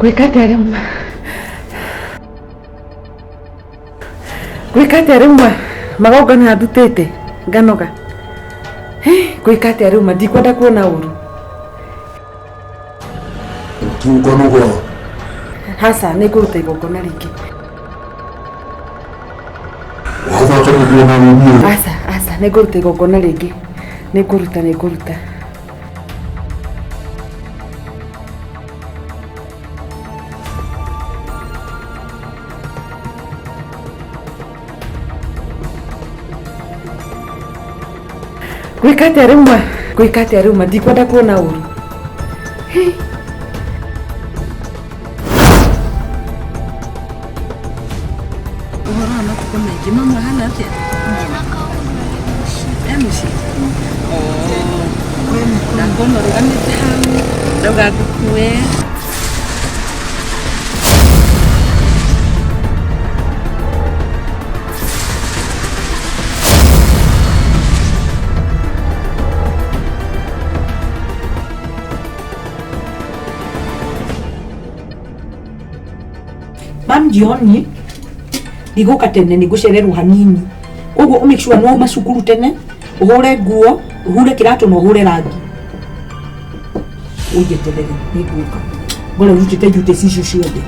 Gwĩka atĩa rĩu ma? Gwĩka atĩa rĩu ma? Magongona ndutĩte nganoga. Gwĩka atĩa rĩu ma? Ndikwenda kuona ũru. Tũkanoga. Haca, nĩ ngũruta igongona rĩngĩ. Wathaka nĩguo na niĩ. Aca, aca, nĩ ngũruta igongona rĩngĩ. Nĩ ngũruta, nĩ ngũruta. Gwĩka atĩa rĩu ma? Gwĩka atĩa rĩu ma? Ndikwenda kuona ũru. Hey. Ũhoro wa matukũ maingĩ mamu ahana atĩa? E mũciĩ? Oh, ndakuona ũrũgamĩte hau ndauga ngũkue. Mam jioni ndigũka tene nĩngũcererwo hanini koguo ũ make sure nĩwauma cukuru tene ũhũre nguo ũhure kĩratũ na ũhũre rangi ũnjeterere nĩngũka ngore ũrutĩte njutĩ icio ciothe.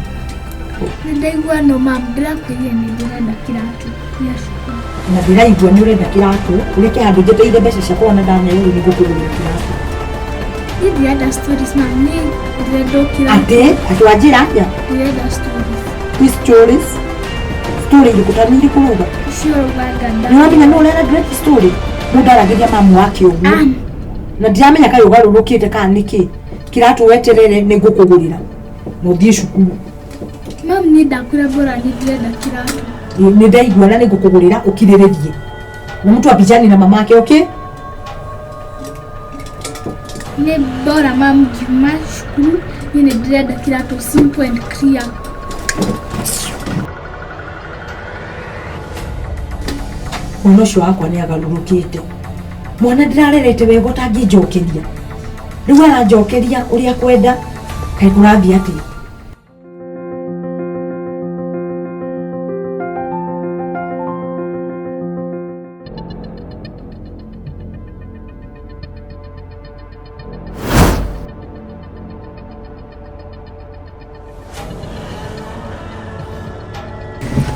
Nĩ ndaigua no mam ndĩrakwĩrire nĩ ndĩrenda kĩratũ gĩa cukuru. Na ndĩraigua nĩ ũrenda kĩratũ ũreke handũ njetereire mbeca ciakwa wona ndaneo rĩ nĩngũkũgũrĩra kĩratũ. Niĩ ndirenda stories mam niĩ ndĩrenda o kĩratũ. Atĩ atĩ wanjĩra atĩa? Ndirenda stories. These stories story irĩkũ ta nĩ irĩkũ ũrauga? Icio ũrauga nganda. Nĩ ũramenya nũ ũrera great story mũndũ aragĩria mamu wake ũguo na ndiramenya kaĩ ũgarũrũkĩte kana nĩkĩ kĩratũ weterere nĩ ngũkũgũrĩra na ũthiĩ cukuru. Mam niĩ ndakwĩra bora niĩ ndĩrenda kĩratũ. Nĩ ndaigua na nĩ ngũkũgũrĩra ũkirĩrĩrie na mtu apijani na mamake okay? Nĩ bora mam ngiuma cukuru niĩ nĩ ndĩrenda kĩratũ simple and clear. Mwana ũcio wakwa nĩ agarũrũkĩte mwana ndĩrarerete wega ũtangĩnjokeria rĩu aranjokeria ũrĩa kwenda kaĩ kũrathiĩ atĩa?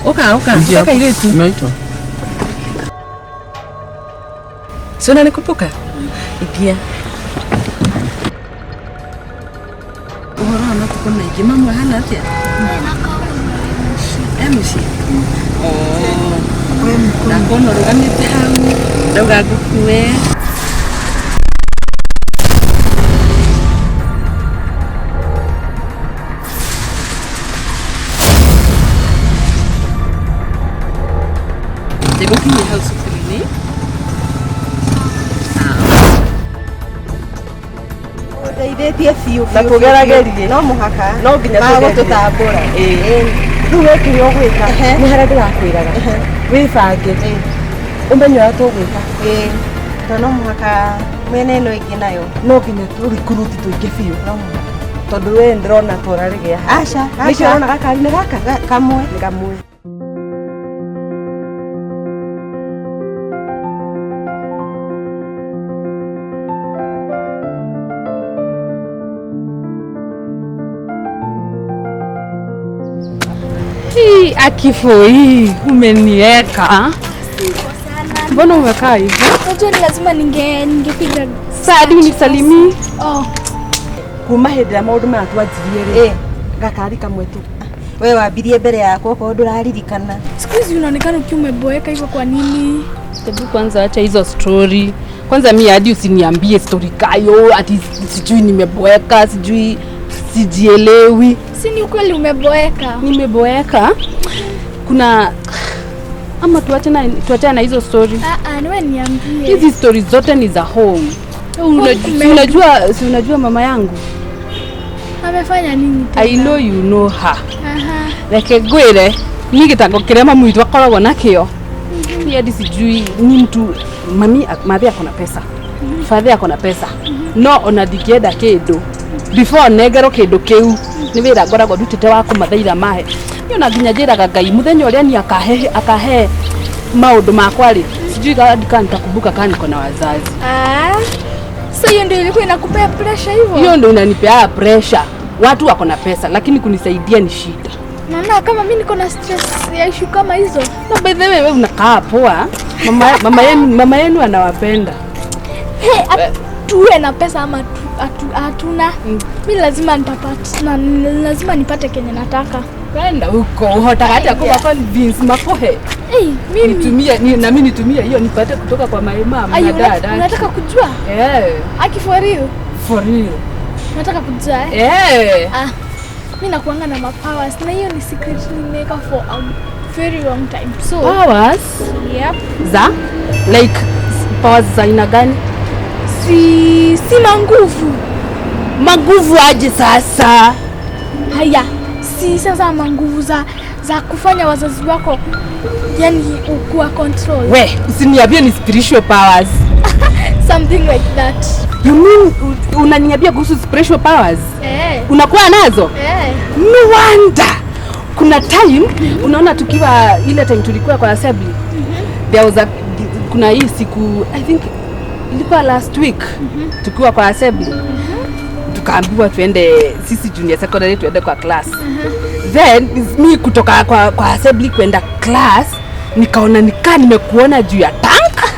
Ũka ũka ũka kairĩtu. Naitwa. Si unanikumbuka? Ingia. Ũhoro wa matukũ maingĩ mamu ahana atĩa? E mũciĩ? Oh, ndakuona ũrũgamĩte hau ndauga ngũkue. Nĩngũkinyia hau cukuru-inĩ. Ũndeithĩtie biũ Na biũ, tũgeragerie. biũ. No mũhaka. No nginya tũgerie. Magũtũtambũra. Ĩĩ. Rĩu we kĩrĩa ũgwĩka nĩ harĩa ndĩrakwĩraga wĩbange ũmenye ũrĩa tũgwĩka. Ĩĩ. Tondũ no mũhaka mĩena ĩno ĩngĩ nayo. No nginya tũrikuruti tũingĩ biũ. No mũhaka. Tondũ we ndĩrona tũrarĩgĩa. Aca, Nĩkĩo aca. ũrona gakari nĩ gaka? Kamwe. Nĩ kamwe. Hii akifoi umenieka. Mbona umekaa hivyo? Unajua ni lazima ninge ningepiga Sasa hadi unisalimii. Oh, Kuma hĩndĩ ĩrĩa maũndũ maya twanjirie rĩ gakari kamwe tu. We wambirie mbere yakwa okorwo ndũraririkana. siku hizi unaonekana ukiwa umeboeka hivyo kwa nini? Hebu kwanza acha hizo story. Kwanza mi hadi usiniambie story kayo ati sijui nimeboeka, sijui sijielewi. Si ni ukweli umeboeka? Nimeboeka. Kuna ama tuachane tuachane na hizo story. Ah ah, niwe niambie. Hizi story zote ni za home. Kume- Unajua, si unajua mama yangu? Amefanya nini tena? I know you know her. Aha. Reke ngwĩre niĩ gĩtango kĩrĩa mamu witũ akoragwo nakĩo niĩ hadi sijui ni mtu mami mathe ako na pesa fathe ako na pesa no ona ndingĩenda kĩndũ Before nengerwo kĩndũ kĩu nĩ wĩra ngoragwo ndutĩte wa kũmathaitha mahe. Niĩ ona nginya njĩraga Ngai mũthenya ũrĩa niĩ akahe akahe maũndũ makwa rĩ, sijui kama nitakumbuka kama niko na wazazi. Ah. So hiyo ndio ilikuwa inakupea pressure hivyo? Hiyo ndio inanipea pressure. Watu wako na pesa lakini kunisaidia ni shida. Naona kama mimi niko na stress ya issue kama hizo. Na by the way wewe unakaa poa. Mama yenu anawapenda. Hey, tuwe na pesa ama hatuna. Mi lazima nitapata na lazima nipate kenye nataka. Kwenda huko uhotaga atia kuba convince makuhe? Hey, mimi Nitumie na mimi nitumie hiyo nipate kutoka kwa my mom Ai, na dad. unataka kujua? Eh, Aki, for real? For real. Unataka kujua, eh? Eh. Ah, mi nakuanga na mapowers na hiyo ni secret nimeweka for a very long time. So, Powers yep. za like powers za aina gani? Si manguvu. Manguvu aje sasa? Haya, si sasa manguvu za kufanya wazazi wako, yani ukuwa control. We, usiniambie ni spiritual powers. Something like that. You mean unaniambia kuhusu spiritual powers? Eh. Unakuwa nazo? Eh. No wonder. Kuna time unaona tukiwa ile time tulikuwa kwa assembly. There was a kuna hii siku, I think ilikuwa last week, tukiwa kwa assembly. Tukaambiwa tuende sisi junior secondary tuende kwa class. Then mi kutoka kwa assembly kwenda class nikaona nikaa nimekuona juu ya tank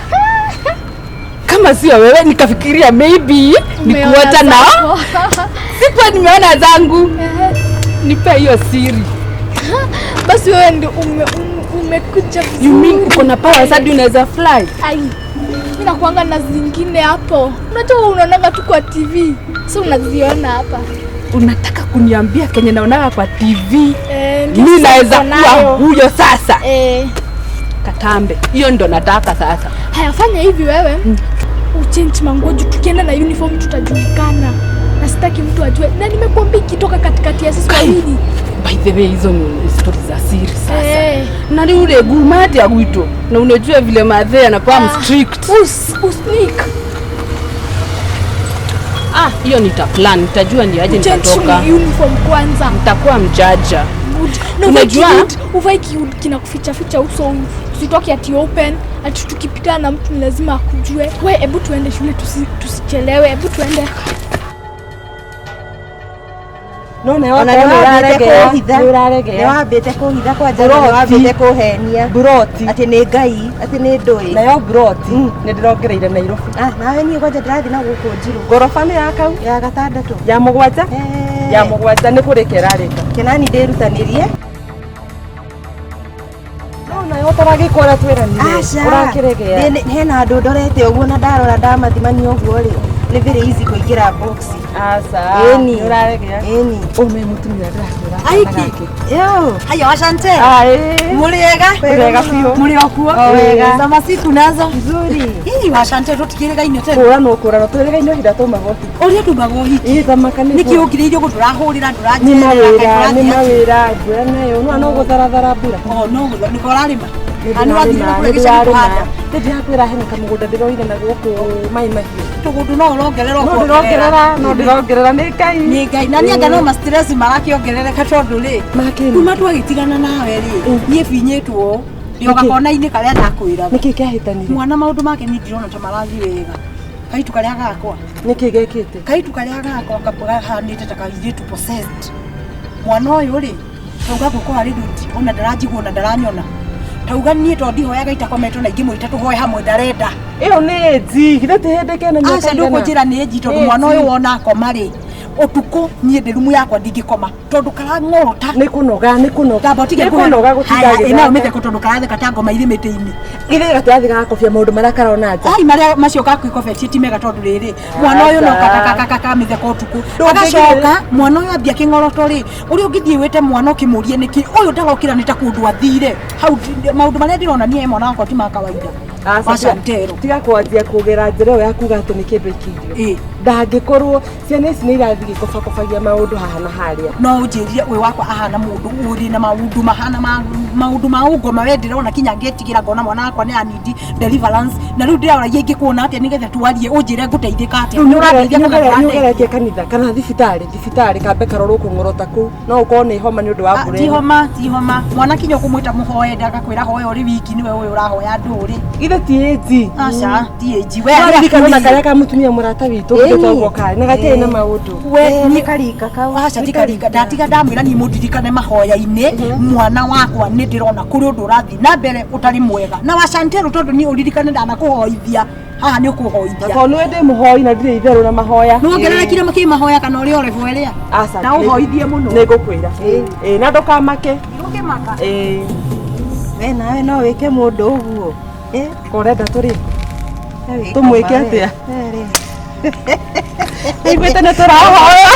kama sio wewe, nikafikiria maybe ni Umeona kuota na zako. Sikuwa nimeona zangu. Nipe hiyo siri. Basi wewe ndio umekuja vizuri. You mean uko na powers hadi unaweza fly? Ai, mi nakuanga na zingine hapo. Unajua unaonanga tu kwa TV, so unaziona hapa. Unataka kuniambia kenye naonaga kwa TV Eh, ndio mi sasa naweza uko kuwa nayo. huyo sasa? Eh, Katambe, hiyo ndo nataka sasa. Haya, fanya hivi wewe. Uchange manguo juu tukienda na uniform tutajulikana. Na sitaki mtu ajue. Na nimekuambia ikitoka katikati ya sisi Kai. wawili. By the way, hizo ni stori za siri sasa. Eh. Na rĩu rĩ nguma atĩa gwitũ? Na unajua vile mathe anakuwa Ah. strict. Usneak. Ah, hiyo nita plan, nitajua ni aje Uchange nitatoka. uniform kwanza. Nitakuwa mjaja. Good. Na uvae kihood kinakuficha ficha uso, usitoke ati open, ati tukipitana na mtu ni lazima akujue. We, hebu tuende shule tusichelewe. Hebu tuende. No nĩ Ona wakorwo nĩ nĩ wambĩte ũraregea kũhitha. nĩ ũraregea. Nĩ wambĩte kũhitha kwanja na nĩ Buroti. wambĩte kũhenia Buroti. atĩ nĩ Ngai, atĩ nĩ ndũĩ. Nayo buroti nĩ ndĩrongereire Nairobi. Ah, nawe niĩ kwanja ndĩrathiĩ na gũkũ Njirũ. Ngoroba nĩ ya kau? Ya gatandatũ. Ya mũgwanja. Eh. Ya mũgwanja nĩ kũrĩka ĩrarĩka. Kenani ndĩrutanĩrie. No nayo ũtaragĩka ũrĩa twĩranire. Aca. Ũrakĩregea. Hena handũ ndorete ũguo na ndarora ndamathimania ũguo rĩ, nĩ very easy kũingĩra box. Aca. Ĩni. Nĩ ũraregea. Ĩni. Ũyũ nĩ mũtumia ndĩrakwĩra. Aiki. Yo. Haya, asante. Aĩ. Mũrĩega? Wega biũ. Mũrĩ o kuo? O wega. Za masiku nazo? Nzuri. Hii washante tũtikĩrĩgaine tene. Kũranwo kũranwo twĩrĩgaine ihinda twauma goti. Ũrĩa tumaga ũhiki. Ĩ thamaka nĩ Nĩkĩ ũkirĩirie ũguo ndũrahũrĩra nĩ ndũranjerera mawĩra nĩ mawĩra mbura nayo no no gũtharathara mbura. Oh, no nĩko ũrarĩma. Na nĩ wathire kũrĩa gĩcagi kũhanda. Nĩ ndĩrakwĩra hena kamũgũnda ndĩroire na gũkũ Mai Mahiũ. Tũgũndũ no ũrongerera. No ndĩrongerera, no ndĩrongerera nĩ Ngai. Nĩ Ngai na nĩ anga no ma stress marakĩongerereka tondũ rĩ Makĩni. kuma twagĩtigana nawe rĩ, niĩ binyĩtwo ndĩ o gakona-inĩ karĩa ndakwĩraga. Nĩkĩ kĩahĩtanire? Mwana maũndũ make niĩ ndirona ta marathiĩ wega. Kaitu karĩa gakwa. Nĩkĩ gekĩte? Kaitu karĩa gakwa kahanĩte ta kairĩtu possessed. Mwana ũyũ rĩ, tauga gũkũ harĩ ruti ona ndaranjigua ona ndaranyona. Tauga niĩ to ndihoyaga itakometwo na ingĩmwĩta tũhoe hamwe ndarenda. Ĩyo nĩ ĩnji githĩ ti hĩndĩ kena mĩaka Aca, igana? ndũkũnjĩra nĩ ĩnji tondũ Ĩnji. mwana ũyũ wona akoma rĩ, ũtukũ niĩ ndĩ rumu yakwa ndingĩkoma tondũ karang'orota. Nĩ kũnoga, nĩ kũnoga. Tamba ũtige. Nĩ kũnoga gũtinda Ĩnayo agĩthaka. mĩtheko tondũ karatheka ta ngoma irĩ mĩtĩ-inĩ. Githĩ gatirathi gagakobia maũndũ marĩa karona nja? Ai, marĩa macio gakwĩkobetie ti mega tondũ rĩrĩ mwana ũyũ no kamĩtheka ũtukũ. Agacoka mwana ũyũ ambia kĩng'oroto rĩ, ũrĩa ũngĩthiĩ wĩte mwana ũkĩmũrie nĩkĩ ũyũ ndarokĩra nĩ ta kũndũ athire hau. Maũndũ marĩa ndĩrona niĩ mwana wakwa ti ma kawaida. Aca, Wacantero. tiga kwanjia kũgera njĩra ĩyo ya kuga atĩ nĩ kĩndũ ikĩirio. Ĩ. Ndangĩkorwo ciana ici nĩ irathiĩ gĩkobakobagia maũndũ haha na harĩa. No ũnjĩrire ũyũ wakwa ahana mũndũ ũrĩ na maũndũ mahana maũndũ ma ũngoma we ndĩrona kinya ngĩtigĩra ngona mwana wakwa nĩ anindi deliverance na rĩu ndĩroragia ingĩkuona atĩa nĩgetha twarie ũnjĩre ngũteithĩka atĩa. Rĩu Nĩ ũrandeithia kana nĩ ndũrandeithia? ũgeretie kanitha kana thibitarĩ thibitarĩ kambe karorwo kũng'orota kũu no ũkorwo nĩ homa nĩ ũndũ wa Ah, mbura ti ĩno. homa ti homa mwana kinya ũkũmwĩta mũhoe ndagakwĩra hoya ũrĩ wiki nĩwe ũyũ ũrahoya ndũrĩ. Ithe ti ĩnji. Aca ti ĩnji we Waririkana na karĩa ka mũtumia mũrata witũ Ĩni. ũgĩtwo karĩ na gatiarĩ na maũndũ. We Nĩ karika kau. Aca ti karika ndatiga ndamwĩra niĩ mũndirikane mahoya-inĩ mwana wakwa nĩ ndĩrona kũrĩ ũndũ ũrathiĩ na mbere ũtarĩ mwega na wa Chantel tondũ niĩ ũririkane ndanakũhoithia haha nĩ ũkũhoithia. Na tondũ nĩ ndĩ mũhoi na ndirĩ itherũ na mahoya. Nĩ wongererekire makĩ mahoya kana ũrĩ o level ĩrĩa? Aca. Na ũhoithie mũno. Nĩ ngũkwĩra. Ĩĩ na ndũkamake. Ndũkĩmaka. Ĩĩ. We nawe no wĩke mũndũ ũguo. Eh? Ũrenda tũrĩ We tũmwĩke wĩka atĩa? we rĩ. Aiguĩte nĩ tũrahoya.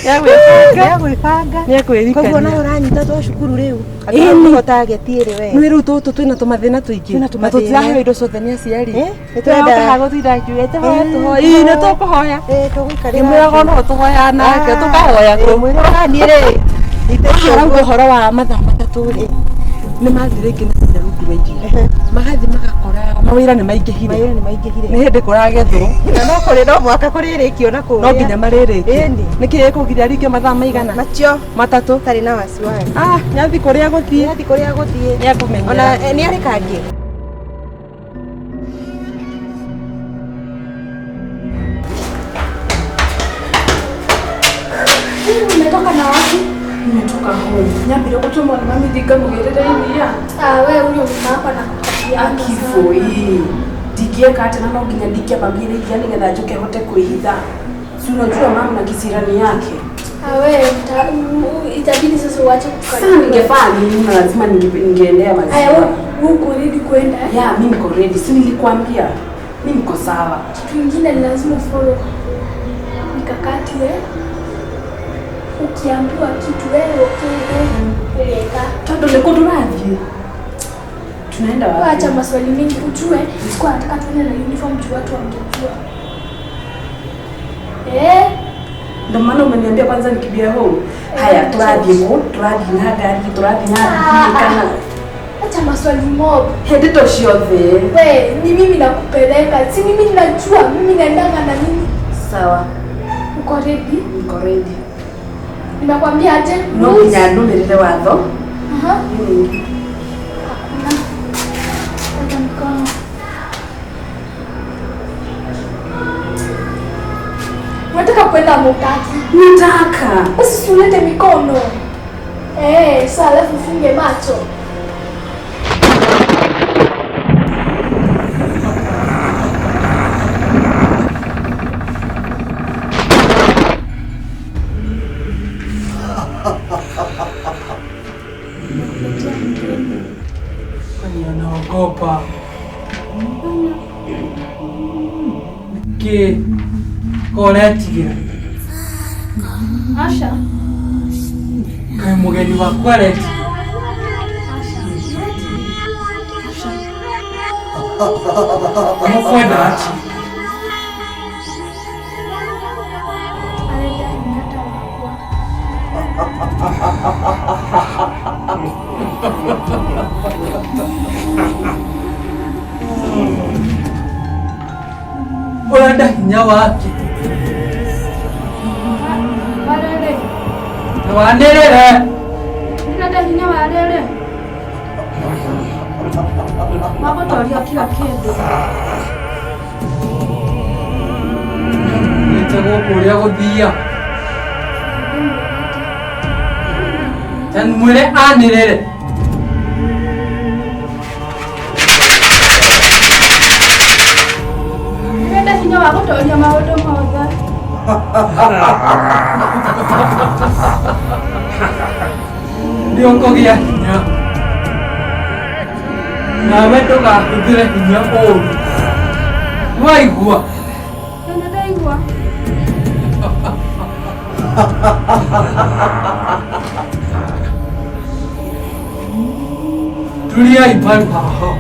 Nĩegwĩbanga. Nĩekwĩririkania. Koguo nawe ũranyita twa cukuru rĩu. Ĩni. Nĩho target ĩrĩ we. Nĩ rĩu tũtũ twĩna tũmathĩna tũingĩ. Twĩna Na tũmathĩna. tũtiraheo indo ciothe nĩ aciari. Eh, nĩ tũrenda- Tũroka gũtinda akiuga tũhoe Eh, tũhoe. Ĩĩ nĩ tũkũhoya. Eh, tũgũikarĩra. Nĩmwĩraga no tũhoya nake tũkahoya kũ. Mwĩraga niĩ rĩ. Arauga ũhoro wa mathaa matatũ rĩ nĩ mathire rĩngĩ na thĩna rungu rwa irio magathiĩ magakora mawĩra nĩ maingĩhire. Mawĩra nĩ maingĩhire. Nĩ hĩndĩ kũragethwo. Na no kũrĩ no mwaka kũrĩrĩkio na kũrĩa. No nginya marĩrĩkie. Ĩni. Nĩkĩ gĩkũgiria ringe mathaa maigana? Macio. Matatũ. Tarĩ na wasiwasi. Ah, nĩathiĩ kũrĩa gũthiĩ. Nĩathiĩ kũrĩa gũthiĩ. Nĩekũmenyera. Ona nĩ arĩ kangĩ. Umetoka na wapi? Nimetoka home. Nyambire gũtũmwo nĩ mami thiĩ ngamũgĩrĩre iria. Ah, we huyo mama wako anakupatia. Akifo ii. Ndingĩeka atĩ na no nginya ndingĩambagĩre iria nĩgetha njũke hote kwĩhitha. Si unajua mama na kisirani yake. Ah, we itabidi sasa uache Sasa kukaribia. ningefanya nini na lazima ningeendea Aya, maziwa. wewe uko ready kwenda? Eh? Ya, mimi niko ready. Si nilikwambia. Mimi niko sawa. Kitu kingine ni lazima ufollow mikakati eh. Ukiambiwa kitu wewe okay, weka. Tondu nĩ kũ tũrathiĩ? Tunaenda wapi? Acha maswali mingi ujue, sikuwa nataka tuende na uniform juu watu wangejua. Eh? Ndio maana umeniambia kwanza nikimbie home. Haya, tũrathiĩ kũ? Tũrathiĩ na ngari, tũrathiĩ na ngari kana Acha maswali mob. ndeto ciothe. We, ni mimi nakupeleka. Si mimi ninajua, mimi naendanga na nini. Sawa, Uko ready? niko ready. Nimekwambia aje? No nginya ndũmĩrĩre watho. Aha. Hakuna. Weka mkono. Unataka kwenda ama hutaki? Nitaka. Basi si ulete mikono. Eh, sasa alafu ufunge macho. Kwani anaogopa? Nĩkĩ? Ko ũretigĩra? Asha. Kaĩ mũgeni waku aretigĩra? Asha. Mũkwenda atĩa? Arenda nyata wakwa. Ũrenda hinya wake? Warere. Wanĩrĩre. Ndĩrenda hinya wa rĩrĩ. Wagũtoria kila kĩndũ. Nĩte gũkũ ũrĩa gũthia. Ta mwĩre anĩrĩre. Ndĩrenda hinya wa gũtoria maũndũ mothe. Nĩ ũkũgĩa hinya. Nawe ndũgahũthĩre hinya ũũru. Nĩwaigua? Nĩ ndaigua. Turiai mbaru haha.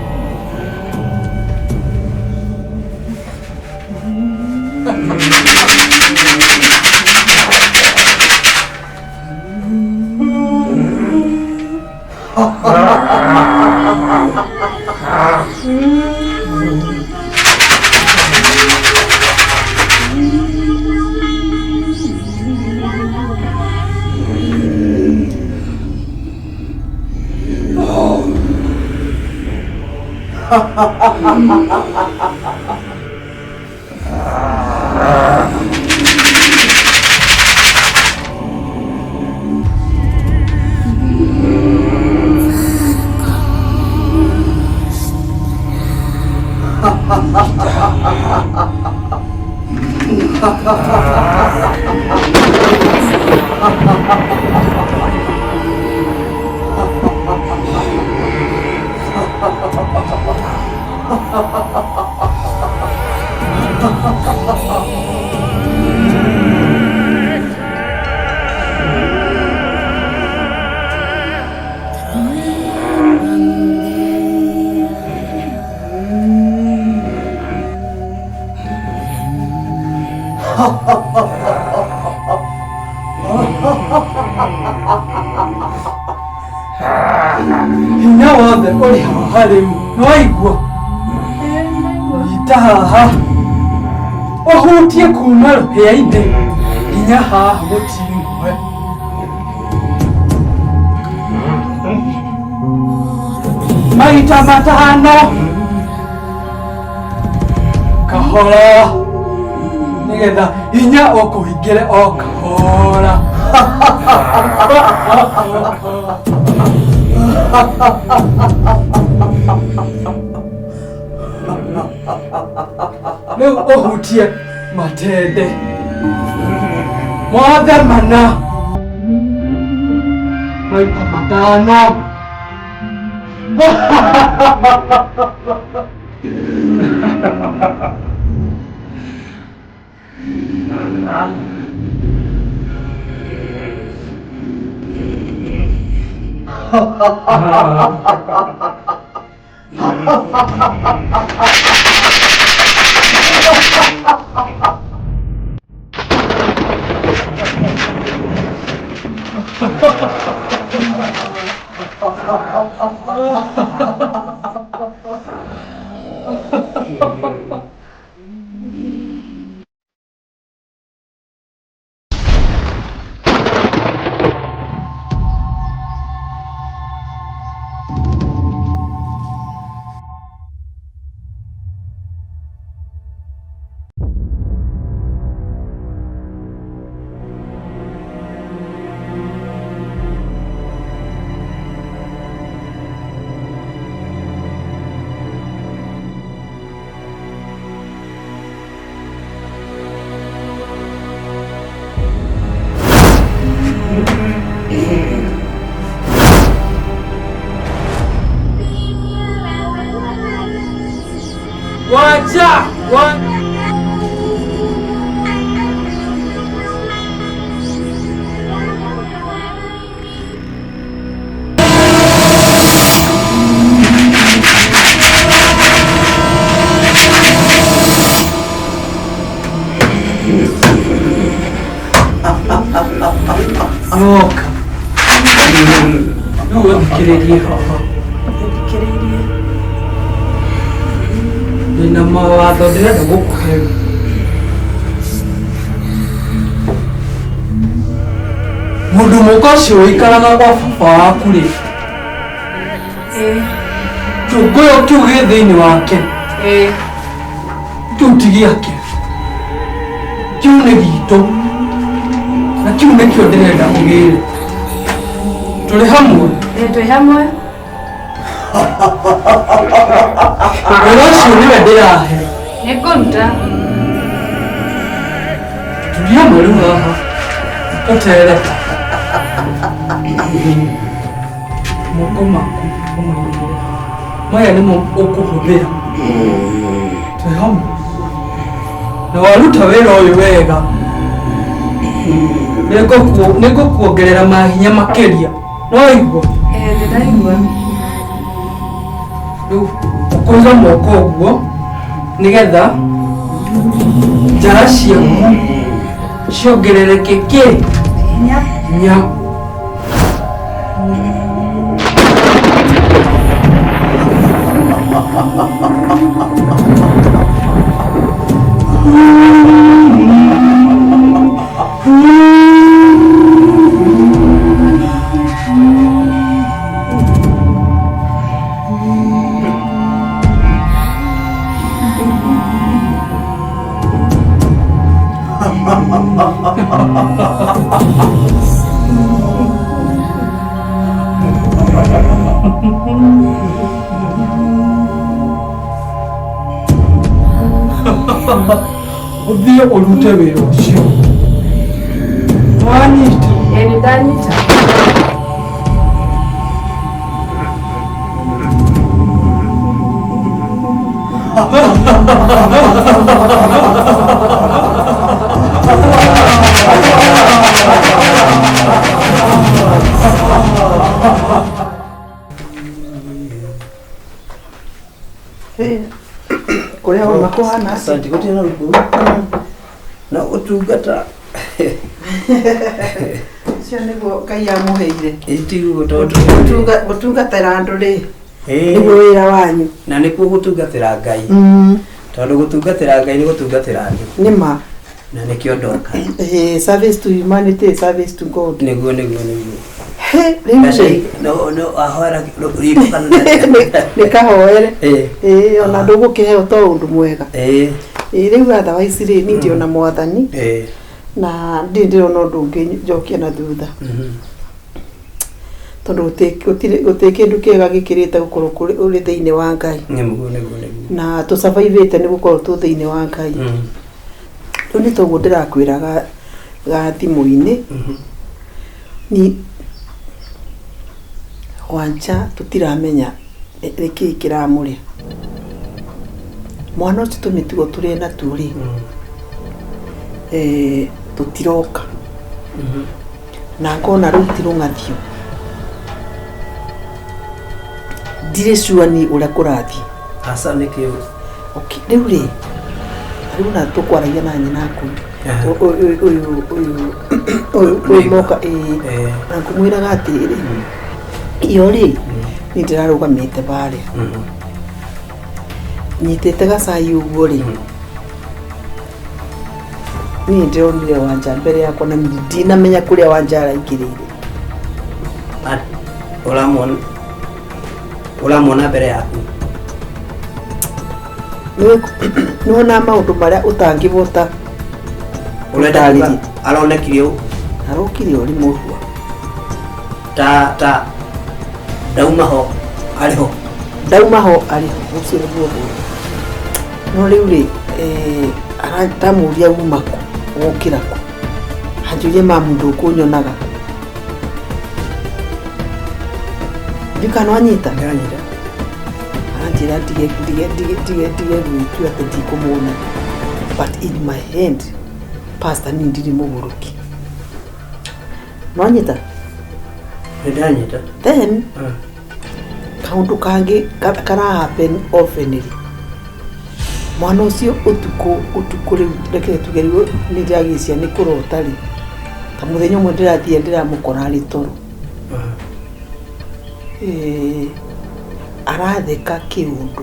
Hinya wothe ũrĩ haha rĩu nĩwaigua nyita haha ũhutie kuma rũhĩa-inĩ nginya haha mũtingwe maita matano kahora nĩgetha hinya ũkũingĩre o kahora. Rĩu ũhutie matende mothe mana maita matano. Wacha wa Nyoka. Rĩu ũthikĩrĩrie haha. Thikĩrĩirie. Ndĩna mawatho ndĩrenda gũkũhe. Mũndũ mũka ũcio ũikaraga gwa baba waku rĩ, kĩũngũyũ kĩu gĩ thĩinĩ wake, kĩu ti gĩake, kĩu nĩ gitũ, na kĩu nĩkĩo ndĩrenda ũgĩre. Tũrĩ hamwe? Twĩ hamwe. Wĩra ũcio nĩwe ndĩrahe. Nĩngũruta. Turia maru haha ũtere moko maku ũmaigĩrĩre haha. Maya nĩmo ũkũhũthĩra. Twĩ hamwe? Na waruta wĩra ũyũ wega nĩngũkuongerera mahinya makĩria. No waigua? Ndĩraigua. Rĩu ũkũiga moko ũguo nĩgetha njara ciaku ciongerereke kĩ? Hinya. Hinya. Ũthiĩ ũrute wĩra ũcio. Wanyita? Ĩ, nĩ ndanyita. Kũrĩa wauma kũhana atĩa? Asante, gũtirĩ na rũkũ na ũtungata. Ũcio nĩguo Ngai amũheire. Ĩtiguo tondũ Gũtungatĩra andũ rĩ, Ĩĩ. nĩguo wĩra wanyu. Na nĩkuo gũtungatĩra Ngai, tondũ gũtungatĩra Ngai nĩ gũtungatĩra andũ. Nĩ ma. Na nĩkĩo ndoka. Eh, service to humanity is service to God. Nĩguo, nĩguo, nĩguo. He, rĩu rĩ, No no ahoera riko kana nĩ kahoere. Ĩĩ. Ĩĩ, ona ndũgũkĩheo to ũndũ mwega. Ĩĩ. Ĩĩ, rĩu otherwise rĩ, niĩ ndĩona mwathani Ĩĩ. na ndirĩ ndĩrona ũndũ ũngĩ njokia na thutha, tondũ gũtirĩ kĩndũ kĩega gĩkĩrĩte gũkorwo ũrĩ thĩinĩ wa Ngai. Nĩguo, nĩguo, nĩguo. Na tũcavaivĩte nĩ gũkorwo tũ thĩinĩ wa Ngai. Rĩu nĩ toguo ndĩrakwĩra ga thimũ-inĩ ni Wanja, tũtiramenya nĩkĩĩ kĩramũrĩa mwana ũcio. Tũmĩtugo tũrĩ natuo rĩ, tũtiroka na ngona rĩu ti rũng'athio, ndirĩ sure ni ũrĩa kũrathiĩ. Aca, nĩkĩo. Okay, rĩu rĩ, rĩu na tũkwaragia na nyina aku ũyũ ũyũ ũyũ ũyũ ũyũ moka, ĩĩ, na ngũmwĩraga atĩrĩrĩ, iyo rĩ, niĩ ndĩrarũgamĩte barĩa nyitĩte gacai ũguo rĩ, niĩ ndĩronire Wanja mbere yakwa na ndinamenya kũrĩa Wanja araingĩrĩire. Ũramwona, ũramwona mbere yaku? Nĩwona maũndũ marĩa ũtangĩbota Ũrenda gũtarĩria. kuga aronekire ũ? Arokire ũrĩ mũrua. Ta ndauma ho arĩ ho? Ndauma ho arĩ ho, ũcio nĩguo ũhoro. No rĩu rĩ, ndamũria uma kũ, wokĩra kũ, anjũrie, mamu, ndũkũnyonaga ndikana wanyita. Ndanyita. Aranjĩra ndige ndige ndige ndige ndige gwĩtua atĩ ndikũmuona, but in my hand, pastor, niĩ ndirĩ mũgũrũki, nwanyita? Nĩ ndanyita. Then kaũndũ kangĩ kara happen oftenly, mwana ũcio ũtukũ ũtukũ rĩu, reke tuge rĩu nĩ ndĩragĩcia nĩ kũrota rĩ, ta mũthenya ũmwe ndĩrathiĩ ndĩramũkora arĩ toro. Aratheka kĩũndũ.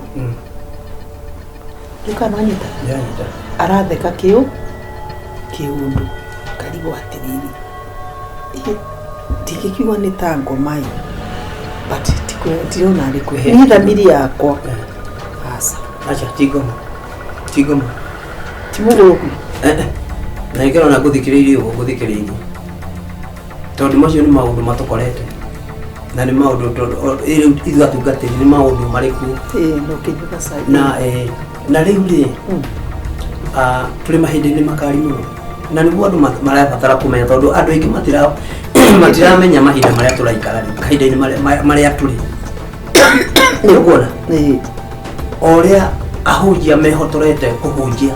Rĩu kana wanyita? Ndanyita. Aratheka kĩũndũ, karigwo atĩrĩrĩ, ndingĩkiuga nĩ ta ngoma ĩ, but ndirona arĩ kũ niĩ thamiri yakwa, aca. Aca, ti ngoma, ti ngoma. Ti mũgũrũku. Na nĩkĩrona ngũthikĩrĩirie ũguo ngũthikĩrĩirie, tondũ macio nĩ maũndũ matũkorete na nĩ maũndũ tondũ rĩu ithuĩ atungatĩri nĩ maũndũ marĩkuo. Ĩĩ, no kĩnyua gacai. Na rĩu rĩ, tũrĩ mahinda-inĩ makari mũno na nĩguo andũ marabatara kũmenya, tondũ andũ aingĩ matiramenya mahinda marĩa tũraikara rĩu, kahinda-inĩ marĩa tũrĩ. Nĩũkuona o ũrĩa ahunjia mehotorete kũhunjia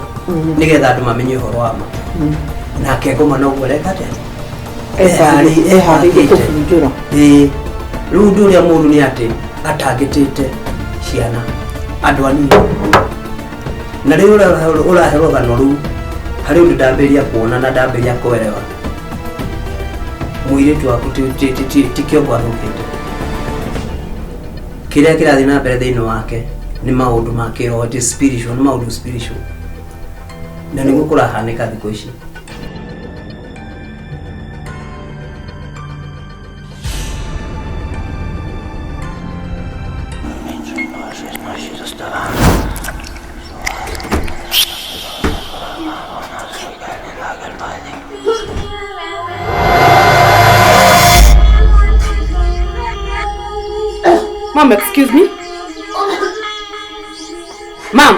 nĩgetha andũ mamenye ũhoro wa ma, nake ngoma noguo areka atĩa? Eharĩirie kũbunjũra. Ĩĩ, rĩu ũndũ ũrĩa mũũru nĩ atĩ atangĩtĩte ciana, andũ anini, na rĩu ũrahe rũgano rũu harĩ ũndũ ndambĩrĩria kuona na ndambĩrĩria kũerewa mũirĩtu waku ti kĩongo athũkĩte. Kĩrĩa kĩrathiĩ na mbere thĩinĩ wake nĩ maũndũ ma kĩroho, it is spiritual, nĩ maũndũ spiritual, na nĩguo kũrahanĩka thikũ ici. Mom, excuse me. Mom.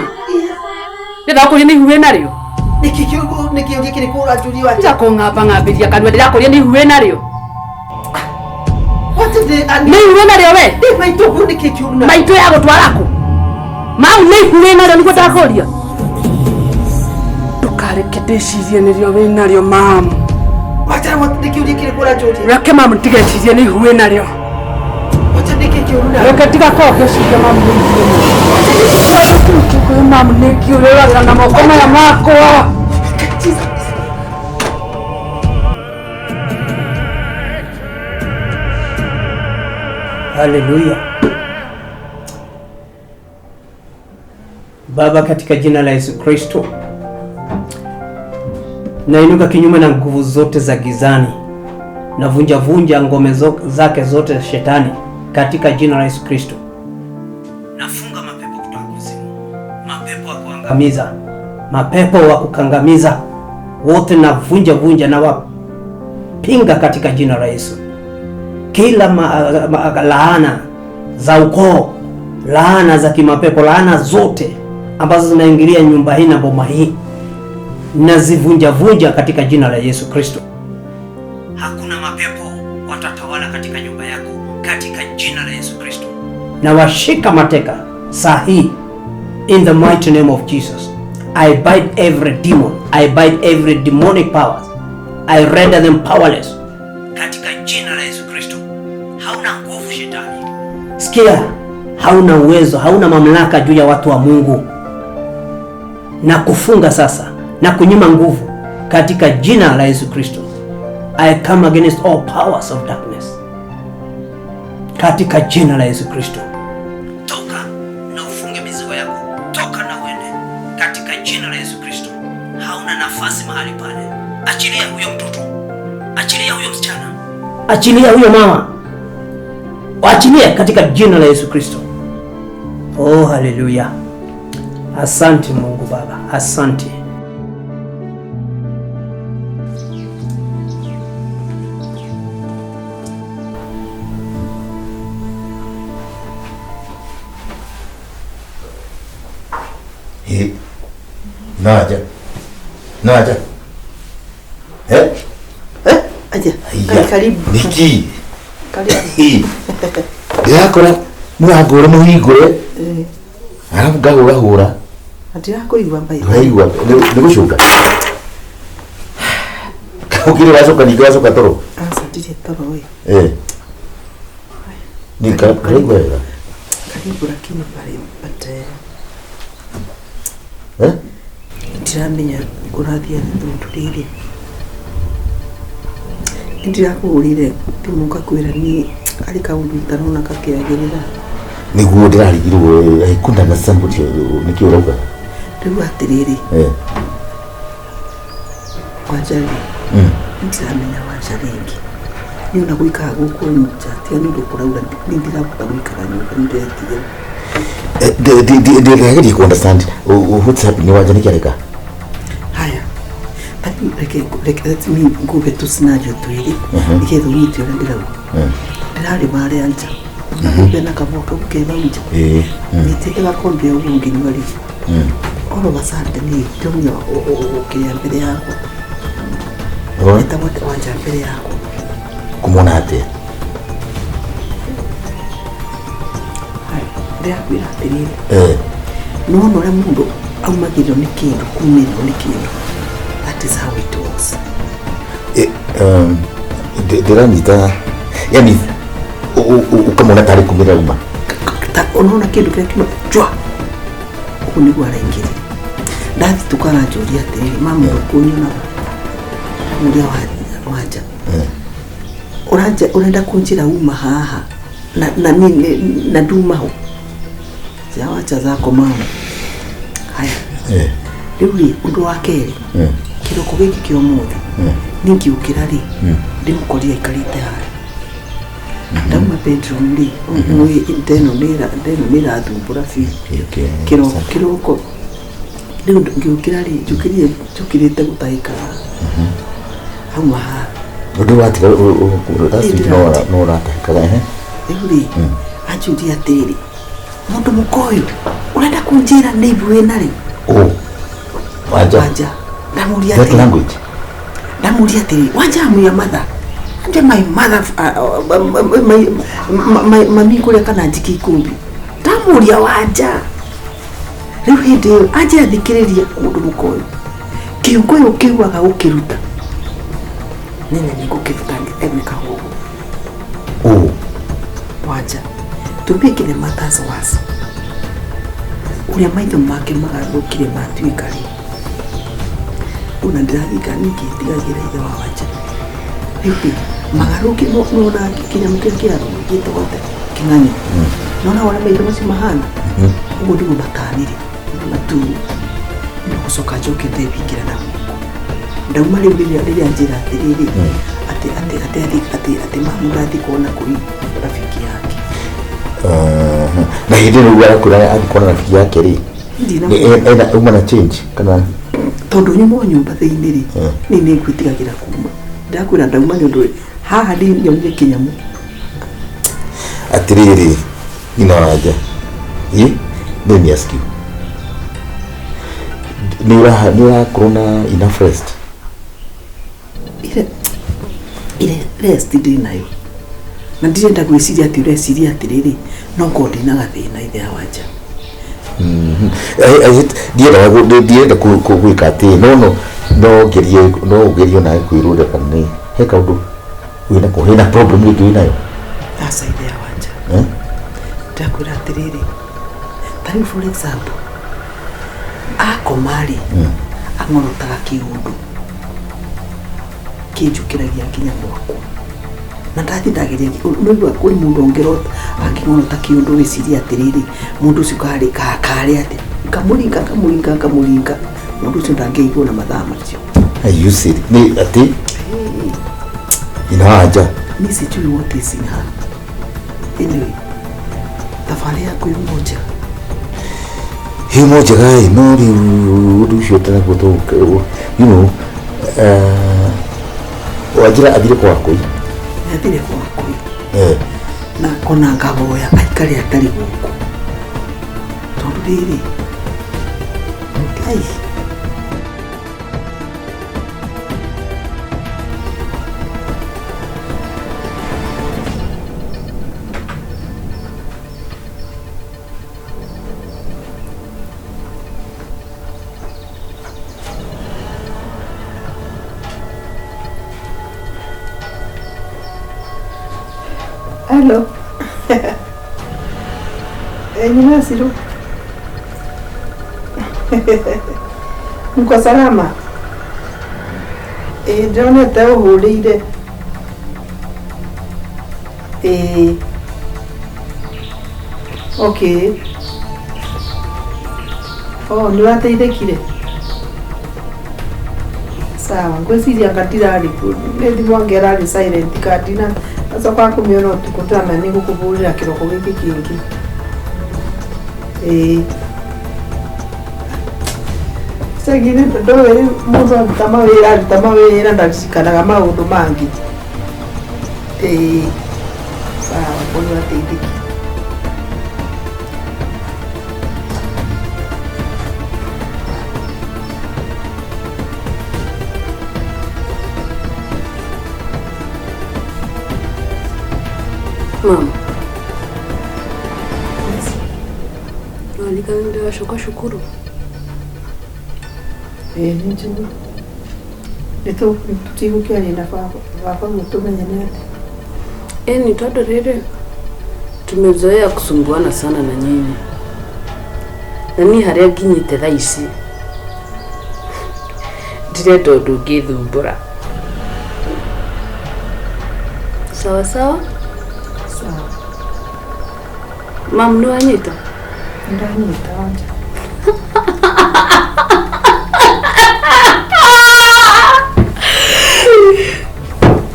Ndĩrakũria nĩ ihu wĩnarĩo. Nĩkĩ kĩu nĩkĩ ũria kĩrĩkũ ũranjũria wanja? Tiga kũng'amba-ng'ambĩria kanua ndĩrakũria nĩ ihu wĩnarĩo. What did they Nĩ ihu wĩnarĩo we? Ndĩ maitũ ũguo nĩkĩ kĩũru na Maitũ ya gũtwara kũ? Mau nĩ ihu wĩnarĩo nĩguo ndakũria. Ndũkareke ndĩcirie nĩrĩo wĩnarĩo mam. Wanja nĩkĩ ũria kĩrĩkũ ũranjũria? Reke mam ndigecirie nĩ ihu wĩnarĩo. Wanja nĩkĩ kĩũru na Reke ndigakorwo ngĩciria mam nĩ ihu wĩnarĩo. Mam nĩ kĩũru ũragĩra na moko maya makwa. Haleluya. Baba, katika jina la Yesu Kristo, nainuka kinyume na nguvu zote za gizani, navunja vunja ngome zake zote shetani, katika jina la Yesu Kristo. Nafunga mapepo kutoka kuzimu, mapepo wa kuangamiza, mapepo wa kukangamiza wote, navunja vunja na wapinga katika jina la Yesu. Kila laana za ukoo, laana za kimapepo, laana zote ambazo zinaingilia nyumba hii na boma hii, nazivunja vunja katika jina la Yesu Kristo. Hakuna mapepo watatawala katika nyumba yako katika jina la Yesu Kristo. Na washika mateka saa hii in the mighty name of Jesus. I bind every demon, I bind every demonic powers. I render them powerless katika jina la Yesu Kristo. Hauna nguvu shetani. Sikia, hauna uwezo, hauna mamlaka juu ya watu wa Mungu. Na kufunga sasa na kunyima nguvu katika jina la Yesu Kristo. I come against all powers of darkness katika jina la Yesu Kristo. Toka na ufunge mizigo yako, toka na uende katika jina la Yesu Kristo. Hauna nafasi mahali pale. Achilia huyo mtoto, achilia huyo msichana, achilia huyo mama, achilia katika jina la Yesu Kristo. Oh, haleluya! Asante Mungu Baba, asante. Hĩ, Naja. Naja. Eh? Aja. Haiya. Karibu. Niki. Karibu. Hĩ. Ndĩrakora mũrango ũrĩa mũhingũre Eh, arabu ngahũrahũra Ndĩrakũigua mbaitũ. ndũraigua nĩ gũcũnga ũkĩrĩ wacoka ningĩ wacoka toro Aca ndirĩ toro ĩ. Eh. Nĩ ndũraigua wega Karibu lakini pale but Eh? ndiramenya ũrathiĩ atĩa tondũ rĩrĩ nĩndĩrakũhũrĩire thimũ ngakwĩra niĩ harĩ kaũndũ itarona gakĩagĩrĩra. Nĩguo ndĩrarigirwo I couldn't understand what you nĩkĩ ũrauga. Rĩu atĩrĩrĩ Eh. Wanja rĩ ndiramenya Wanja rĩngĩ niĩ ona gũikara gũkũ nja tiga nĩ ũndũ kũraura niĩ ndirahota gũikara nyũmba nĩ ndĩretigĩra. Ndĩrageria ku understand what's happening Wanja nĩkĩ areka. Haya tarĩu reke reke let me ngũhe tũ scenario twĩrĩ nĩgetha ũnyite ũrĩa ndĩrauga. Ndĩrarĩ harĩa nja gakombe na kabwa kau ke hau nja Eh. nyitĩte gakombe ũguo ngĩnyua rĩ all of a sudden rĩ ndĩronire ũkĩrĩa mbere yakwa etagwo Wanja mbere yakwa. Kũmuona atĩa? Haya ndĩrakwĩra atĩrĩrĩ Eh. nĩwona ũrĩa mũndũ aumagĩrĩrwo nĩ kĩndũ kumĩrĩrwo nĩ kĩndũ, that is how it was. Ndĩranyita yani ũkamwona tarĩ kumĩra uma. Ta unaona kĩndũ kĩrĩa kiuma jwa ũguo nĩguo araingĩrire. Ndathitũka aranjũria atĩrĩrĩ mama ndũkũnyonaga ndamũria Wanja ũranja ũrenda kũnjĩra uma haha na na niĩ na nduma ho cia wacha zako mama. Haya Eh. rĩu rĩ ũndũ wa kerĩ kĩroko gĩkĩ kĩa ũmũthĩ niĩ ngĩũkĩra rĩ ndĩmũkorire aikarĩte harĩa ndauma bedroom rĩ ndeno nĩ ĩrathumbũra biũ Okay. kĩroko kĩroko rĩu ngĩũkĩra rĩ njũkĩrire njũkĩrĩte gũtahĩka hauma haha Ũndũ watiga last week no ũratahĩkaga ehe. Rĩu rĩ Anjũria atĩrĩrĩ, mũndũ mũka ũyũ ũrenda kũnjĩra nĩ ibu wĩna rĩu? Oh. Wanja. Wanja. Ndamũria That atĩrĩ, language. ndamũria atĩrĩ, Wanja am your mother. Ande my mother, my, my, mami kũrĩa kana njiki ikumbi. Ndamũria Wanja. Rĩu hĩndĩ ĩyo anjĩra thikĩrĩria mũndũ mũka ũyũ. Kĩũngũyũ kĩu aga gũkĩruta. Nene nĩ ngũkĩruta egwĩka ũguo. Oh. Wanja. To make the matters worse, ũrĩa maitho make magarũrũkire matuĩka rĩ, ona ndĩragĩka ningĩ ndigagĩra ithe wa Wanja. Rĩu rĩ, magarũrũke nona kĩnyamũ kĩrĩa kĩarũma gĩtagwo atĩa? Kĩng'ang'i. Nona ũrĩa maitho macio mahana? Ũguo nĩguo matanire, matune. Nĩ gũcoka njoke ndebingĩra na gũkũ. Ndauma rĩu rĩrĩa anjĩra atĩrĩrĩ, atĩ atĩ atĩ atĩ atĩ atĩ mamu ndathiĩ kuona kũrĩ rafiki yake. Na hĩndĩ ĩyo rĩu arakwĩra athiĩ kuona rafiki yake rĩ. Ndina Ena uma na change kana tondũ nyuma o nyũmba thĩinĩ rĩ, niĩ nĩ ngwĩtigagĩra kuma. Ndakwĩra ndauma nĩ ũndũ haha ndinionire kĩnyamũ. Atĩrĩrĩ, nyina Wanja. Ĩ, let me ask you. Nĩ ũrakorwo na enough rest? Ile ile rest ndĩ nayo. Na ndirenda gwĩciria atĩ ũreciria atĩrĩrĩ, no ngorwo ndĩna gathĩna ithe wa Wanja. Ndiendaga gwĩka atĩ no no no ngerie no ũgerie onawe kwĩrũra kana nĩ he kaũndũ wĩnako hena problem rĩngĩ wĩnayo. Aca ithe wa Wanja. Eh? Ndakwĩra atĩrĩrĩ, ta rĩu for example, akoma rĩ, ang'orotaga kĩũndũ kĩnjũkĩragia nginya gwakwa. Na ndathiĩ ndageria, nĩũigua kũrĩ mũndũ ũngĩrota akĩng'orota kĩũndũ wĩcirie atĩrĩrĩ, mũndũ ũcio karĩ karĩ atĩa? Ngamũringa ngamũringa ngamũringa, mũndũ ũcio ndangĩaigua na mathaa macio. Are you serious? Nĩ atĩ nyina Wanja. Mi sijui what is in her. Anyway, thabarĩ yaku yuma njega. Himo njega ĩ, no rĩu ũndũ ũcio ũtanaguo you know, Wanjĩra athire kwa Wakũi. Athire kwa Wakũi. Eh. Na ona ngahoya aikare atarĩ gũkũ. Tondũ rĩrĩ, ai. Hello. Nyina Siru. Mko salama? Ndĩronete ũhũrĩire. Okay. Oh, nĩ ũrateithĩkire? Sawa, ngwĩciria anga ndirarĩ kuo. Nĩ thimũ anga ĩrarĩ silent ka ndina acoka kũmĩona ũtukũ ndĩramenya nĩ ngũkũhũrĩra kĩroko gĩkĩ kĩngĩ. Cagire ndoĩ rĩu mũndũ aruta mawĩra aruta mawĩra ndaririkanaga maũndũ mangĩ. Sawa, korwo ũrateithĩkire. Mama. Nwaririkana ndĩracoka cukuru? Ĩĩ nĩ njũĩ. Nĩ tũtigũkĩaria na baba baba guo tũmenye nĩ atĩa. Ĩni tondũ rĩrĩ tumezoea kusumbuana sana na nyinyi. Na niĩ harĩa nginyĩte thaa ici ndirenda ũndũ ũngĩthumbũra. Sawa sawa? Sawa. Mam, nĩ wanyita? Ndanyita Wanja.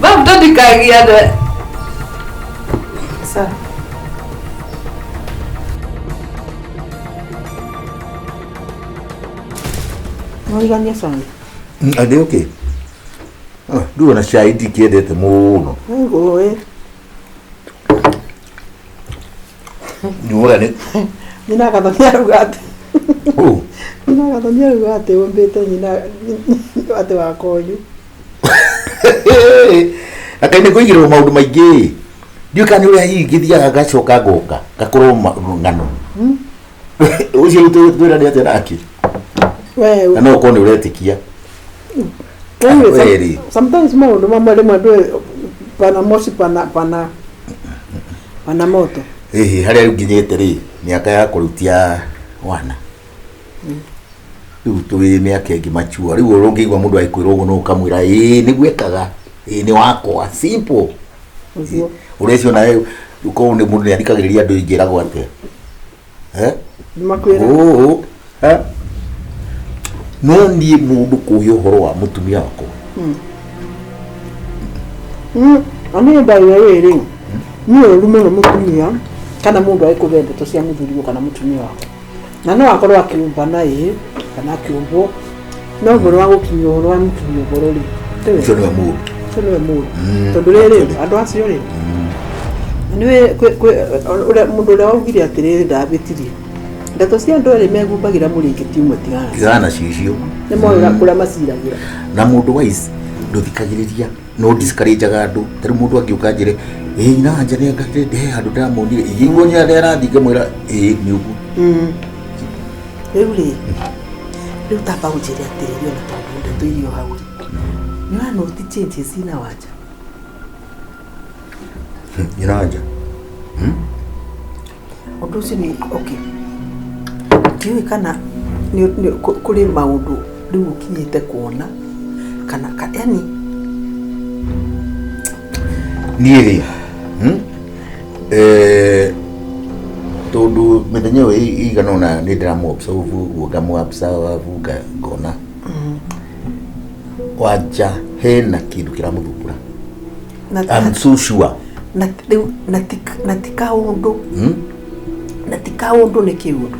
Mam, ndondikagiane. Sawa. Nĩwaigania cai? Andĩ okay. Ndũĩ ona cai ndikĩendete mũno. Ngũĩ. Nĩwona nĩ Nyina Gathoni arauga atĩ Ũ. Nyina Gathoni arauga atĩ ũmbĩte nyina atĩ wa konyu. Akai nĩ kũigĩrwo maũndũ maingĩ. Ndiũĩ kana nĩ ũrĩa hihi ngĩthiaga ngacoka ngoka ngakorwo ng'ano. Ũcio rĩu twĩra nĩ atĩa nake? We Na no ũkorwo nĩ ũretĩkia. Anyway, We rĩ. sometimes maũndũ mamwe rĩmwe ndũĩ pana moshi pana pana pana moto. Ĩhĩ harĩa rĩu nginyĩte rĩ mĩaka yakwa rĩu ti ya wana. Rĩu tũrĩ mĩaka ĩngĩ machua. Rĩu ũrĩa ũngĩigua mũndũ agĩkwĩra ũguo no ũkamwĩra ĩĩ nĩguo ekaga. Ĩĩ nĩ wakwa. Simple. Ũguo. Ũreciria nawe ũkorwo nĩ mũndũ nĩ athikagĩrĩria andũ ingĩragwo atĩa? Eh? Nĩmakwĩra. Ũũ. Eh? No niĩ mũndũ kũhe ũhoro wa mũtumia wakwa. Na niĩ ndaire rĩrĩ nĩ ũru mũno mũtumia kana mũndũ agĩkũhe ndeto cia mũthuriwe kana mũtumia waku na no akorwo akĩũmbana ĩĩ kana akĩũmbwo no ũhoro wa gũkinyia ũhoro wa mũtumia ũhoro rĩ Ũcio nĩwe mũũru. Ũcio nĩwe mũũru tondũ rĩrĩ andũ acio rĩ nĩwe ũrĩa mũndũ ũrĩa waugire atĩrĩrĩ ndabĩtirie ndeto cia andũ erĩ mehumbagĩra mũrĩngĩti ũmwe tigana Tigana nacio icio. nĩ moĩ kũrĩa maciragĩra Na mũndũ wise ndũthikagĩrĩria no discourageaga andũ. Ta rĩu mũndũ angĩũka anjĩre ĩĩ nyina wanja nĩ angatĩte he handũ ndĩramuonire ingĩigua nyina nĩ arathiĩ ngamwĩra ĩĩ nĩ ũguo. Rĩu rĩ rĩu tamba ũnjĩre atĩrĩrĩ ona tondũ ndeto irio hau rĩ nĩ ũranoti changes ina wanja Nyina wanja. Ũndũ ũcio nĩ okay ndiũĩ kana kũrĩ maũndũ rĩu ũkinyĩte kuona kana yani Niĩ rĩ tondũ mĩthenya ĩyo ĩigana ũna nĩ ndĩramũ observe ũguo ngamũ observe ngona wanja hena kĩndũ kĩramũthumbũra. I'm so sure. Na rĩu na ti kaũndũ na ti kaũndũ nĩ kĩũndũ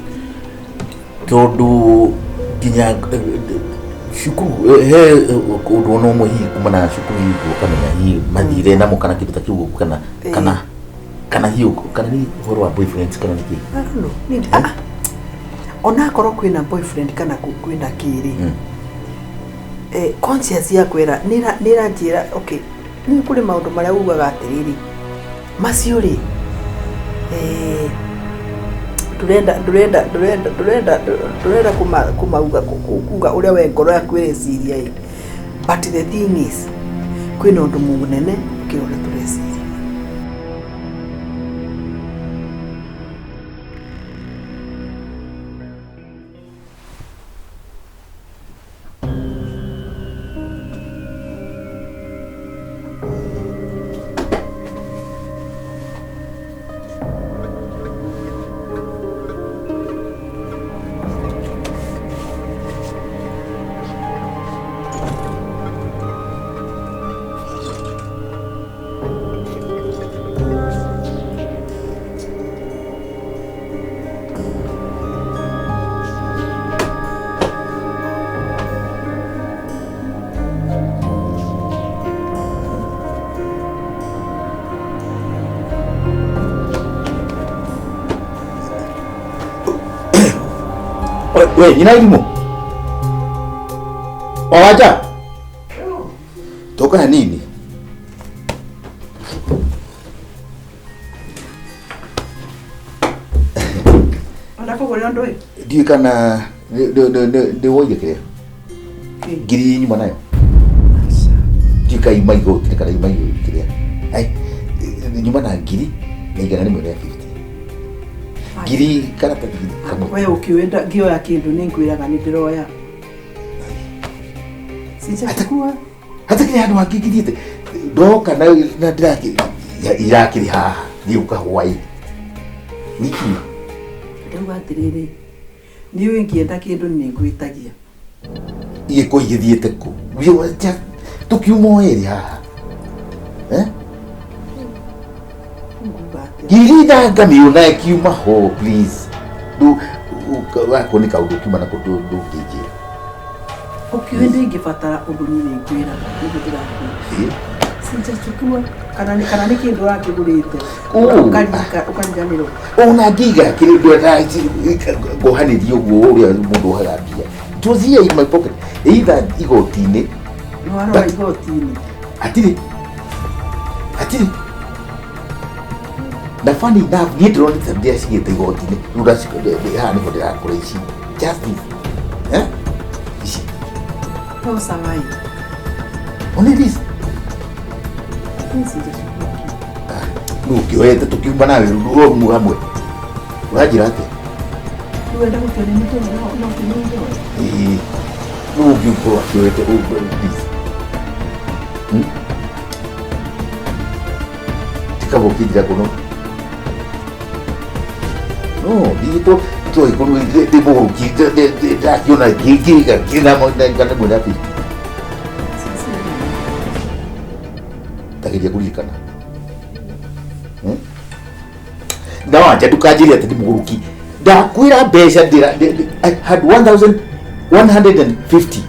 Tondũ nginya cukuru he ũndũ ona ũmwe hihi kuma na cukuru hihi ũkamenya hihi mathire namo kana kĩndũ ta kĩu ũguo kana kana kana hihi kana nĩ ũhoro wa boyfriends kana nĩkĩ. I don't know. Ni ona akorwo kwĩna boyfriend kana kwĩna kĩrĩ conscience yakwa ĩra nĩ ĩranjĩra okay nĩ kũrĩ maũndũ marĩa ugaga atĩrĩrĩ macio rĩ ndũrenda ndũrenda ndũrenda ndũrenda ndũrenda kũmauga kuga ũrĩa we ngoro yaku ĩreciria ĩ but the thing is kwĩna ũndũ mũnene gũkĩra ũrĩa tũreciria. We nyina irimũ o wanja toka hanini. Ndakũgũrĩra ũndũ ũyũ? Ndiũĩ kana nĩ woire kĩrĩa ngiri nyuma nayo ndiũĩ kana ima igoti kana ima kĩrĩa ai nyuma na ngiri na 150 ngiri karatathi kamwe. We ũkĩwenda ngĩoya kĩndũ nĩ ngwĩraga nĩ ndĩroya. Sijachukua. Hata kĩrĩa handũ hangĩ ngithiĩte ndoka na ndĩrakĩ irakĩrĩ haha thiĩ ũka hwaĩ nĩkĩ Ndauga atĩrĩrĩ niĩ ngĩenda kĩndũ nĩ ngwĩtagia. Igĩkorwo igĩthiĩte kũ tũkiuma o ĩrĩ haha ngiri ndangamiona ĩkiuma ho please gako nĩ kaũndũ kiuma nako ndũngĩnjĩra. Ũkiũĩ ndingĩbatara ũndũ niĩ nĩ ngwĩraga nĩguo ndĩrakwĩra. Sijachukua kana nĩ kĩndũ ũrakĩgũrĩte. Oh. Ũkariganĩrwo. Ona ngĩiga kĩrĩ ngohanĩria ũguo ũrĩa mũndũ ohaga mbia. It was here in my pocket. Either igoti-inĩ. Nĩ warora igoti-inĩ. Hatirĩ. Hatirĩ. Na funny enough, niĩ ndĩronete ndĩracigĩte igoti-inĩ. Rĩu haha nĩho ndĩrakora ici. Just this. Eh? Ici. No sawa. Only this. Mimi sijachukua kitu. Rĩu ũkĩoete tũkiuma nawe rũmu hamwe. Ũranjĩra atĩa? Rĩu wenda gũtua nĩ nĩkĩo no kĩnĩndoe. Ĩĩ. Rĩu ũngĩkorwo akĩoete ũguo this. Tikaba ũkĩnjĩra kũno. No, ndigĩtwo tũgĩkorwo ndĩ mũgũrũki ndakĩona ngĩiga ngĩna mwena 50. Ndageria kũririkana. Na wanja ndũkanjĩre atĩ ndĩ mũgũrũki. Ndakwĩra mbeca ndĩra I had 1150.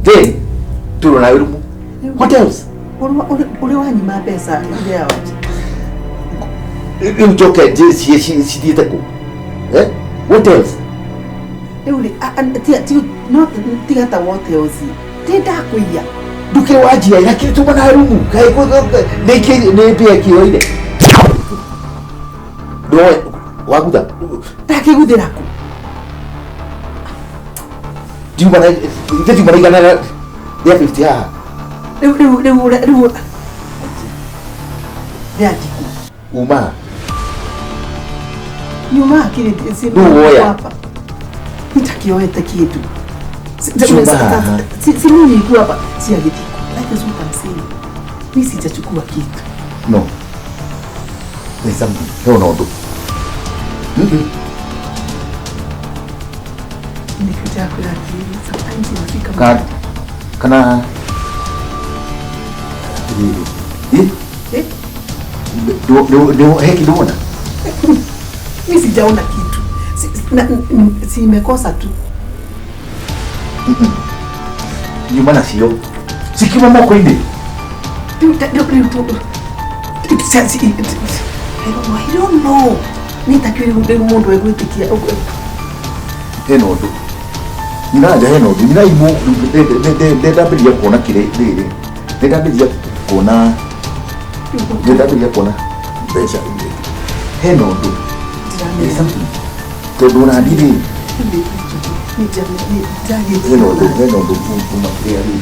Then tũrona nawe rumu. What else? Ũrĩ wanyima mbeca iria wanja. Rĩu njoke cithiĩte kũ? Eh? What else? Rĩu rĩ no tiga ta what else. Ti ndakũiya. Ndũkĩrĩ wanjia lakini tuma na rumu. Kaĩ nĩ mbia kĩoire. No wagutha. Ndakĩguthĩra kũ? Ndiuma na ithe ndiuma na igana rĩa 50 haha. Rĩu rĩu rĩu rĩu rĩandĩkwo. Uma. Nyuma akiri si Nũ woya? hapa. Nitakioete kitu. Chuma haha. Si mimi niko hapa si agithiko. That is what I'm saying. Mimi sijachukua kitu. No. There's something. No, no, no. Nikuja kula akili. Sometimes inafika. Kana eh? Eh? Do heki ndona. Mimi sijaona kitu. Si imekosa tu. Nyuma na sio. Sikiuma moko-inĩ. I don't know. Nitakiwa rĩu mũndũ egwĩtĩkia ũguo. Hena ũndũ. Nyina nja hena ũndũ. Nyina imũ ndambĩrĩria kuona kĩrĩ rĩrĩ. Ndambĩrĩria kuona ndambĩrĩria kuona mbeca. Hena ũndũ. There's something. Tondũ ona niĩ rĩ hena ũndũ hena ũndũ kuma kĩrĩa rĩrĩ.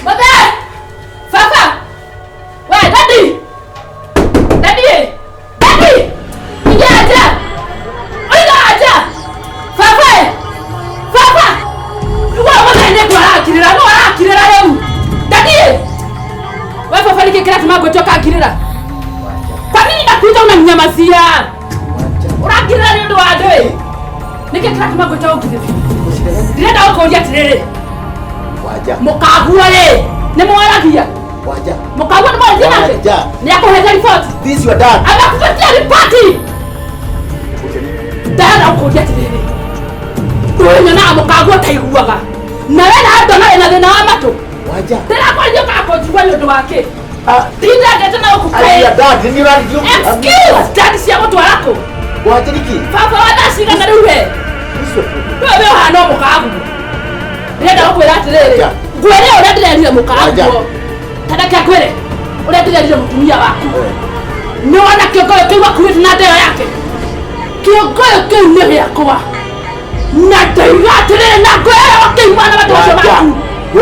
Mother! Papa! We, daddy! Daddy! Daddy! Ingia aja! Oiga aja! Papa! Papa! Wa mother nĩ kwarakirira, no arakirira rĩu. Daddy! We papa nĩkĩ kĩratũma ngwĩte ũkangirĩra? Kwa nini nakuita unaninyamazia? Ũrangirĩra nĩ ũndũ wa andũ ĩ? Nĩkĩ kĩratũma ngwĩte ũngirĩre? Ndĩrenda gũkũria atĩrĩrĩ. Wanja. Mũkagua rĩ, nĩ mwaragia. Wanja. Mũkagua nĩ mwaragia nake? Wanja. Nĩ akũhete riboti. This your dad. Anakupatia ripoti. Ndĩrenda gũkũria atĩrĩrĩ. Ndũĩ nyonaga mũkagua taiguaga. Na we na ndona wĩna thĩna wa matũ. Wanja. Ndĩrakwarĩria ũkaga kũnjigua nĩ ũndũ wa kĩ? Ndindendete na gũkũ I your dad. Nĩ ũranjia. Excuse, dad cia gũtwara kũ? Wanja nĩkĩ? Baba wa thaa cigana rĩu we? This your problem. Ndũĩ we ũhana o mũkaguo. Ndĩrenda gũkwĩra atĩrĩrĩ. Ngwĩre ũrĩa ndĩrerire mũkaguo. Ta reke ngwĩre ũrĩa ndĩrerire mũtumia waku. Nĩ wona kĩongoyo kĩu akuĩte na ndeo yake. Kĩongoyo kĩu nĩ gĩakwa. Na ndaiga atĩrĩrĩ na ngwĩre ũkĩigua na matũ macio maku.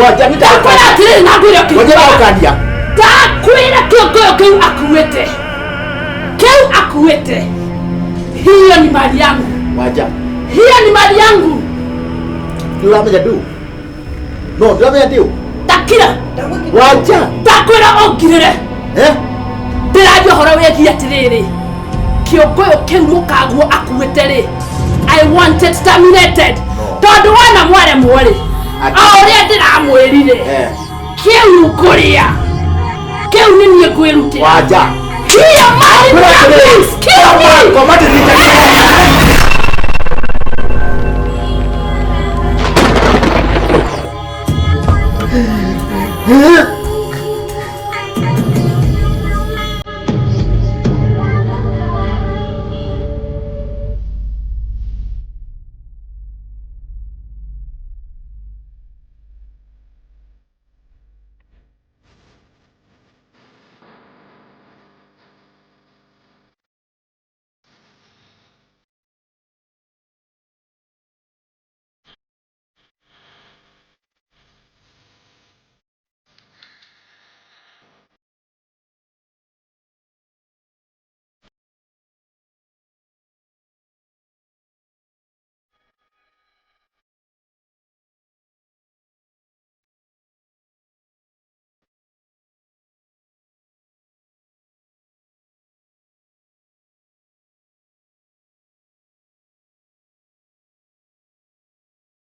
Wanja nĩ Ndakwĩra atĩrĩrĩ na ngwĩre Wanja ũkĩigua. ndagũkania. Ndakwĩra kĩongoyo kĩu akuĩte. Kĩu akuĩte. Hiyo ni mali yangu. Wanja. Hiyo ni mali yangu. Nĩ ũramenya ndũ? No, ndĩramenya ndũ. Takira. Wanja. Ndakwĩra ũngirĩre. Eh? Ndĩraria ũhoro wĩgiĩ atĩrĩrĩ. Kĩongoyo kĩu mũkaguo akuĩte rĩ. I want it terminated. Tondũ wona mwaremwo rĩ. O ũrĩa ndĩramwĩrire. Eh. Kĩu ngũrĩa. Kĩu nĩ niĩ ngwĩrutĩra. Wanja. Here, my Kwĩra atĩrĩrĩ, kill me. Koma ndĩrikanie.